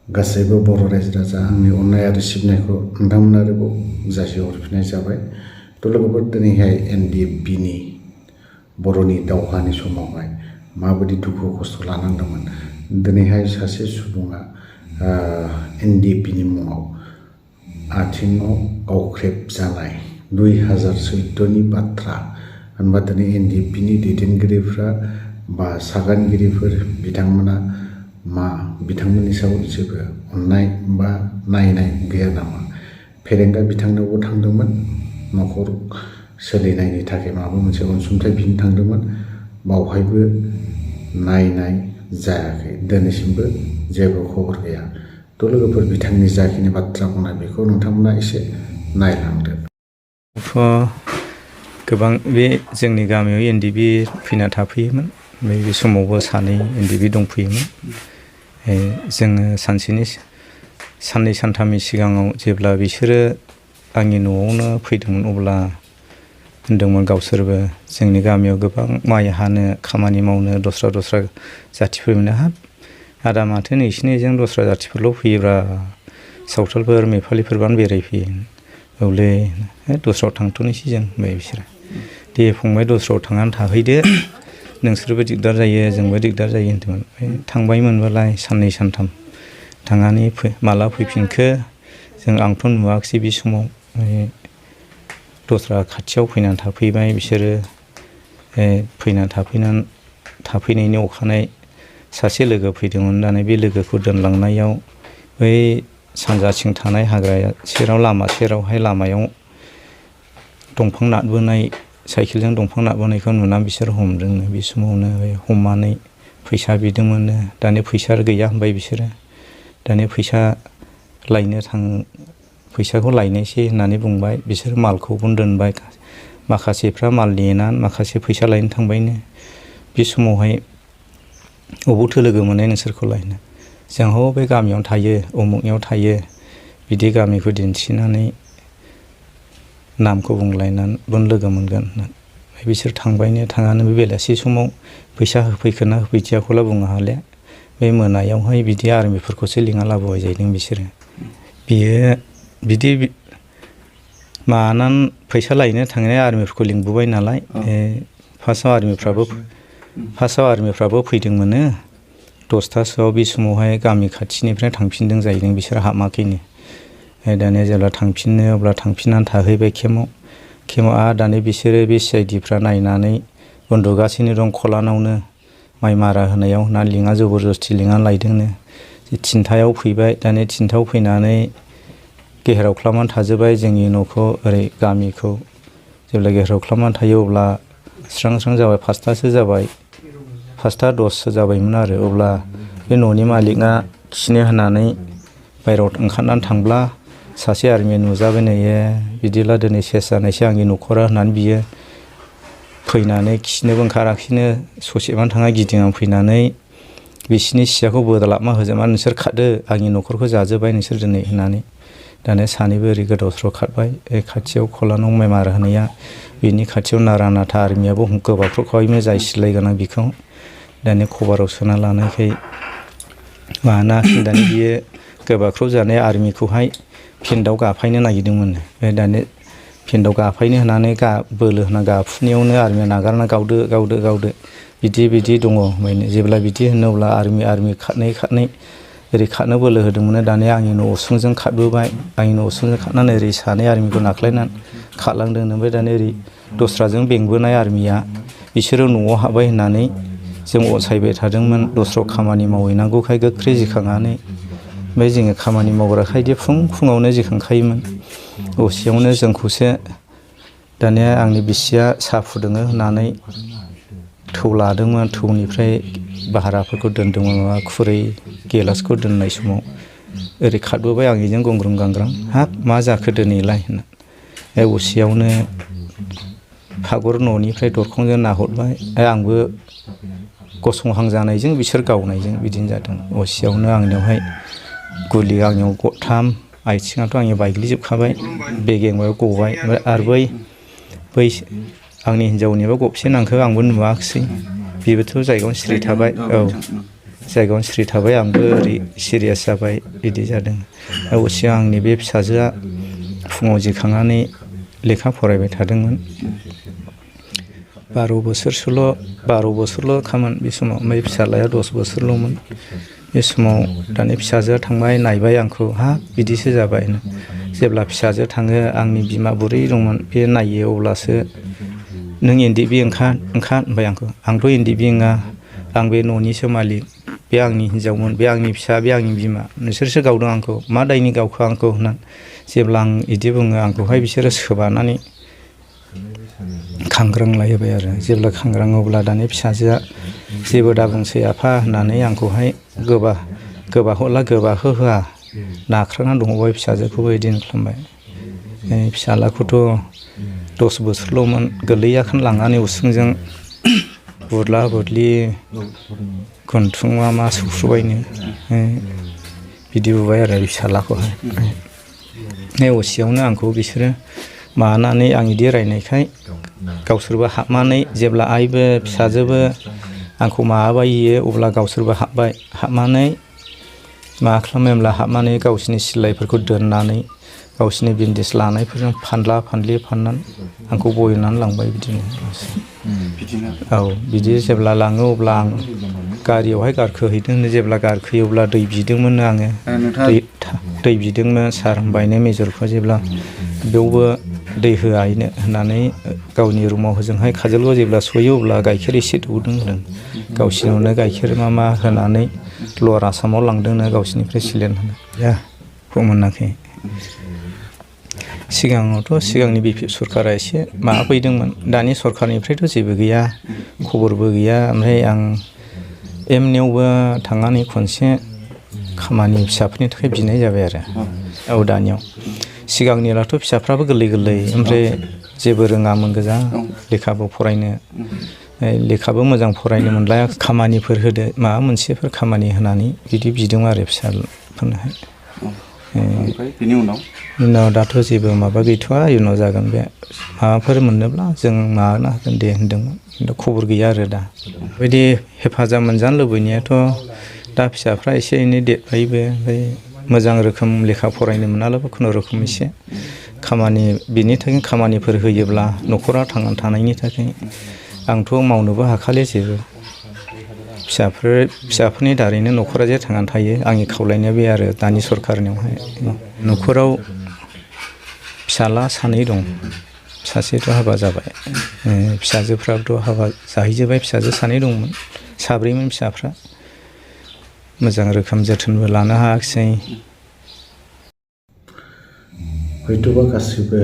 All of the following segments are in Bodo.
गासैबो बर' रायजो राजा आंनि अननाय आरो सिबिनायखौ नोंथांमोना आरोबाव जासिहरफिननाय जाबाय। थ' लोगोफोर दिनैहाय NDFBनि बर'नि दावहानि समावहाय माबायदि दुखु खस्थ' लानांदोंमोन। दिनैहाय सासे सुबुङा NDFBनि मुङाव आथिङाव गावख्रेबजानाय 2014नि बाथ्रा होनबा दिनै NDFBनि दैदेनगिरिफ्रा बा सागानगिरिफोर बिथांमोना बिथांमोननि सायाव जेबो अननाय बा नायनाय गैया नामा? फेरेंगा बिथांनावबो थांदोंमोन, न'खर सोलिनायनि थाखाय माबा मोनसे अनसुंथाइ बिनो थांदोंमोन, बावहायबो नायनाय जायाखै, दिनैसिमबो जेबो खबर गैया। थ' लोगोफोर बिथांनि जाखिनि बाथ्रा बुंनाय बेखौ नोंथांमोना एसे नायलांदो। गोबां बे जोंनि गामियाव NDFB फैना थाफैयोमोन। बे समावबो सानै NDFB दंफैयोमोन। जोङो साननै सानथामनि सिगाङाव जेब्ला बिसोरो आंनि न'आवनो फैदोंमोन अब्ला होनदोंमोन गावसोरबो जोंनि गामियाव गोबां माइ हानो खामानि मावनो दस्रा जाथिफोर मोनो। हाब आदा माथो नोंसिनिजों दस्रा जाथिफोरल' फैयोब्रा, सावथालफोर नेपालिफोरबानो बेरायफैयो। औलै दस्रायाव थांथ'नोसै जों होनबाय बिसोरो। दे फंबाय दस्रायाव थांनानै थाहैदो, नोंसोरबो दिगदार जायो जोंबो दिगदार जायो होनदोंमोन। थांबाय मोनबालाय साननै सानथाम थांनानै माला फैफिनखो आंथ' नुवाखिसै बे समाव। दस्रा खाथियाव फैनानै थाफैबाय बिसोरो। फैनानै थाफैनायनि अखानायै सासे लोगो फैदोंमोन। दाना बे लोगोखौ दोनलांनायाव बै सानजाथिं थानाय हाग्रा सेराव लामा सेरावहाय लामायाव दंफां नारबोनाय, साइकेलजों दंफां नारबोनायखौ नुनानै बिसोर हमदोंनो। बे समावनो हमनानै फैसा बिदोंमोननो। दानि फैसा गैया होनबाय बिसोरो। दानि फैसाखौ लायनोसै होननानै बुंबाय। बिसोर मालखौबो दोनबाय, माखासेफ्रा माल नेनानै माखासे फैसा लायनो थांबायनो। बे समावहाय अबावथो लोगो मोननाय नोंसोरखौ लायनो, जों बे गामियावनो थायो, उमुगनियाव थायो, बिदि गामिखौ दिन्थिनानै नामखौ बुंलायनानै लोगो मोनगोन होननानै बिसोर थांबायनो। थांनानै बे बेलासि समाव फैसा होफैखोना होफैदियाखौला बुंनो हाले। बे मोनायावहाय बिदि आर्मिफोरखौसो लिंना लाबोबाय जाहैदों बिसोरो। बियो बिदि मानानै फैसा लायनो थांनाय आर्मिफोरखौ लिंबोबाय नालाय। फार्स्टआव आर्मिफ्राबो फैदोंमोननो 10थासोआव। बे समावहाय गामि खाथिनिफ्राय थांफिनदों जाहैदों बिसोर हाबाखैनो। दानिया जेब्ला थांफिनो अब्ला थांफिननानै थाहैबाय केम्पआव। दानि बिसोरो बे CIDफ्रा नायनानै उन्दुगासिनो दं खलानावनो माइ मारा होनायाव होननानै लिङा जबरदस्ति लिङा लायदोंनो। 3थायाव फैबाय। दानि 3थायाव फैनानै गेहेराव खालामनानै थाजोब्बाय जोंनि न'खौ, ओरै गामिखौ। जेब्ला गेहेराव खालामनानै थायो अब्ला स्रां जाबाय। 5थासो जाबाय, 5ता 10सो जाबायमोन आरो। अब्ला बे न'नि मालिकआ खिनो होननानै बायह्रायाव ओंखारनानै थांब्ला सासे आर्मिया नुजाबायनो। बिदिब्ला दिनै सेस जानायसै आंनि न'खरा होननानै बियो फैनानै खिनोबो ओंखाराखिसैनो ससेमानि थांना गिदिंनानै फैनानै बिसिनि सियाखौ बोदलाबना होजोबनानै नोंसोर खारदो, आंनि न'खरखौ जाजोब्बाय नोंसोर दिनै होननानै। दानिया सानैबो ओरै गोदाव सोराव खारबाय। खाथियाव खलानाव माइ मारा होनाया, बिनि खाथियाव नारा नाथा आर्मियाबो गोबाख्रबखाबायमोन जाय सिलाइ गोनां बिखौ। दानिया खबाराव सोना लानायखाय दानि बियो गोबाख्रब जानाय आर्मिखौहाय फिल्डआव गाफायनो नागिरदोंमोन। दानि फिल्डआव गाफायनो होनानै बोलो होना गाफुनायावनो आर्मिया नागारना गावदो बिदि दङ। जेब्ला बिदि होनो अब्ला आर्मि खारनै ओरै खारनो बोलो होदोंमोन। दानिया आंनि न' उसुंजों खारबोबाय। आंनि न' उसुंजों खारनानै ओरै सानै आर्मिखौ नाख्लायनानै खारलांदों। ओमफ्राय दानिया ओरै दस्राजों बेंबोनाय आर्मिया बिसोरो न'आव हाबबाय होननानै जों अनसायबाय थादोंमोन। दस्रायाव खामानि मावहैनांगौखाय गोख्रै जिखांनानै, ओमफ्राय जोङो खामानि मावग्राखायदि फुङावनो जिखांखायोमोन। असेयावनो जोंखौसो दानिया आंनि बिसिया साहा फुदुङो होननानै थौ लादोंमोन। थौनिफ्राय भाराफोरखौ दोनदोंमोन, माबा खुरै गेलासखौ दोननाय समाव ओरै खारबोबाय आंनिजों गंग्रोम गांग्राम। हाब मा जाखो दिनैलाय होनना असेयावनो फागुर न'निफ्राय दरखंजों नाहरबाय। आंबो गसंहां जानायजों बिसोर गावनायजों बिदिनो जादों। असेयावनो आंनियावहाय गुलि आंनियाव गथाम, आथिङाथ' आंनि बायग्लिजोबखाबाय, बेगेंबाय गबाय। ओमफ्राय आरो बै आंनि हिन्जावनिबो गबसे नांखो, आंबो नुवाखिसै। बेबोथ' जायगायावनो सिरि थाबाय। औ जायगायावनो सिरि थाबाय आंबो ओरै सिरियास जाबाय बिदि जादों। अबसे आंनि बे फिसाजोआ फुङाव जिखांनानै लेखा फरायबाय थादोंमोन। 12 बोसोरल' खामोन बे समाव, ओमफ्राय फिसालाया 10 बोसोरल'मोन। बे समाव दानि फिसाजोआ थांबाय नायबाय आंखौ, हा बिदिसो जाबाय। जेब्ला फिसाजो थाङो आंनि बिमा बुरै दंमोन बे नायो अब्लासो नों एनडिएफबि ओंखार होनबाय आंखौ। आंथ' एनडिएफबि नङा, आं बे न'निसो मालिक, बे आंनि हिन्जावमोन, बे आंनि फिसा, बे आंनि बिमा, नोंसोरसो गावदों आंखौ, मा दायनि गावखो आंखौ होननानै जेब्ला आं बिदि बुङो आंखौहाय बिसोरो सोबानानै खांग्रांलायबाय आरो। जेब्ला खांग्राङो अब्ला दानि फिसाजोआ जेबो दाबुंसै आफा होननानै आंखौहाय गोबाहो होआ नाख्रांनानै दङबाय फिसाजोखौबो बिदिनो खालामबाय। फिसालाखौथ' 10 बोसोरल'मोन, गोरलैयाखौनो लांनानै उसुंजों बुदला बुदलि गन्थं मा सौख्रुबायनो बिदि बुबाय आरो फिसालाखौहाय। असेयावनो आंखौ बिसोरो मानानै आं बिदि रायनायखाय गावसोरबो हाबनानै जेब्ला आइबो फिसाजोबो आंखौ माबायो अब्ला गावसोरबो हाबनानै मा खालामो होमब्ला हाबनानै गावसिनि सिलायफोरखौ दोननानै गावसिनि बेन्डेज लानायफोरजों फाननानै आंखौ बयनानै लांबाय बिदिनो। औ बिदि जेब्ला लाङो अब्ला आं गारियावहाय गारखोहैदों। जेब्ला गारखोयो अब्ला दै बिदोंमोन आङो, दै बिदोंमोन सार होनबायनो मेजरखौ। जेब्ला बेयावबो दै होआयनो होननानै गावनि रुमाव हजोंहाय काजलगाव जेब्ला सहैयो अब्ला गाइखेर एसे दौदों होनदों। गावसिनावनो गाइखेर मा होनानै लवार आसामाव लांदोंनो गावसिनिफ्राय सिलेन होनो मोनाखै। सिगांनि बिपि सरकारा एसे माबाफैदोंमोन, दानि सरकारनिफ्रायथ' जेबो गैया, खबरबो गैया। ओमफ्राय आं एमनियावबो थांनानै खनसे खामानि फिसाफोरनि थाखाय बिनाय जाबाय आरो। औ दानियाव सिगांनियाथ' फिसाफ्राबो गोरलै, ओमफ्राय जेबो रोङामोन गोजा लेखाबो फरायनो, लेखाबो मोजां फरायनो मोनलाया। खामानिफोर होदो, माबा मोनसेफोर खामानि होनानै बिदि बिदोंमोन आरो फिसाफोरनोहाय। ओमफ्राय बिनि उनाव दाथ' जेबो माबा गैथ'वा, इयुनाव जागोन बे माबाफोर मोनोब्ला जों माबाना होगोन दे होनदोंमोन, खिन्थु खबर गैया आरो दा। बेबायदि हेफाजाब मोनजानो लुबैनायाथ' दा फिसाफ्रा एसे एनै देरबायबो, ओमफ्राय मोजां रोखोम लेखा फरायनो मोनाब्लाबो खुनुरुखुम एसे बिनि थाखाय खामानिफोर होयोब्ला न'खरा थांनानै थानायनि थाखाय। आंथ' मावनोबो हाखाले जेबो, फिसाफोरनि दारैनो न'खरा जे थांनानै थायो। आंनि खावलायनाया बे आरो दानि सरकारनियावहाय। न'खराव फिसाला 2 दं, सासेथ' हाबा जाबाय, फिसाजोफ्राबोथ' हाबा जाहैजोब्बाय। फिसाजो 2 दंमोन, 4मोन फिसाफ्रा। मोजां रोखोम जोथोनबो लानो हायाखिसै। हयथ'बा गासैबो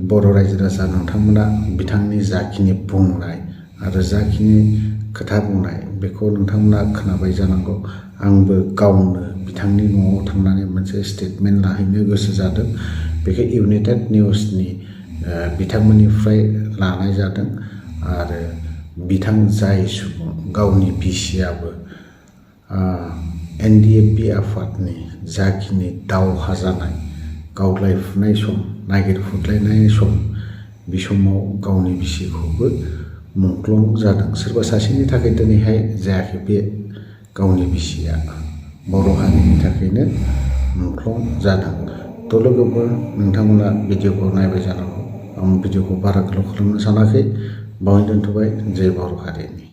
बर' रायजो राजा नोंथांमोना बिथांनि जाखिनि बुंनाय आरो जाखिनि खोथा बुंनाय बेखौ नोंथांमोना खोनाबाय जानांगौ। आंबो गावनो बिथांनि न'आव थांनानै मोनसे स्टेटमेन्ट लाहैनो गोसो जादों। बेखौ इउनाइटेड निउसनि बिथांमोननिफ्राय लानाय जादों। आरो जाय सुबुं गावनि बिसियाबो एनडिएफबि आफादनि जाखिनि दावहा जानाय, गावलायफुनाय सम, नागिरफुदलायनाय सम, बे समाव गावनि बिसिखौबो मुंख्लं जादों। सोरबा सासेनि थाखाय दिनैहाय जायाखै, बे गावनि बिसिया बर' हारिनि थाखायनो मुंख्लं जादों। थ' लोगोफोर, नोंथांमोना भिडिअखौ नायबाय जानांगौ। आं भिडिअखौ बारा गोलाव खालामनो सानाखै, बावै दोनथ'बाय। जय बर' हारिनि।